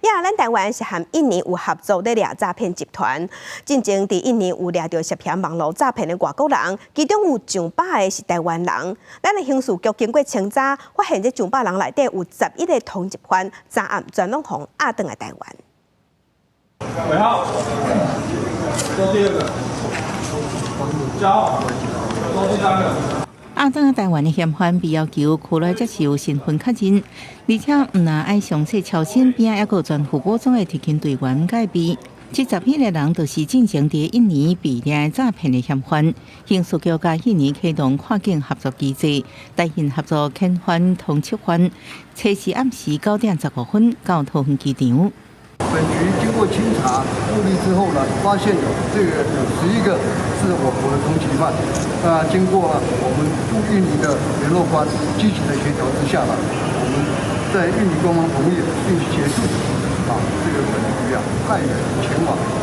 呀，咱台灣是和印尼有合作咧掠詐騙集團，進前佇印尼有掠著涉嫌網路詐騙的外國人，其中有上百個是台灣人。咱的刑事局經過清查，發現這上百人內底有11個通緝犯，昨暗全攏予押轉來台灣。尾號，做第二個，交，做第三個。押轉來台灣的嫌犯被要求區內接受身份確認，而且毋但愛詳細抄身邊，猶閣全副武裝的特勤隊員戒備。這11個人就是進前佇印尼被掠詐騙的嫌犯。刑事局佮印尼啟動跨境合作機制，台印合作遣返通緝犯，初時暗時9點15分到桃園機場。本局經過清查目錄之後呢，發現有這個有11個是我國的通緝犯。那經過我們駐印尼的聯絡官積極的協調之下呢，我們在印尼官方同意並協助這個本局派員前往做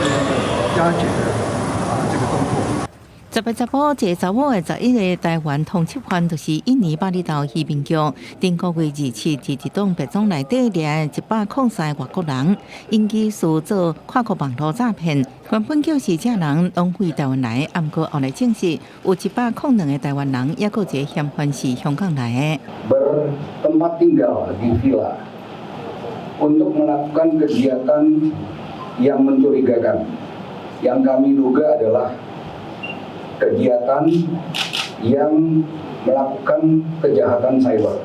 這個押解的這個動作。十個查埔，一個查某的11個台灣通緝犯，就是印尼巴厘島移民局頂個月27佇一棟別莊內底掠103個外國人，𪜶疑似做跨國網路詐騙。原本叫是這人攏飛台灣來，毋過後來證實有102個台灣人，猶閣一個嫌犯是香港來的。 Bertempat tinggal di villa untuk melakukan kegiatan yang mencurigakan, yang kami duga adalah kegiatan yang melakukan kejahatan cyber.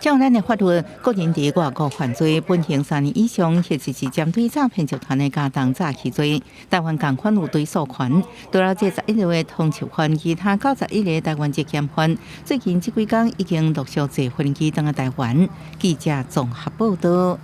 照咱的法律，個人佇外國犯罪，本刑3年以上，或者是針對詐騙集團的加重詐欺罪。台灣共款有追訴權。除了這十一個通緝犯，其他91個台灣籍嫌犯，最近這幾工已經陸續坐飛機轉來台灣。記者綜合報道。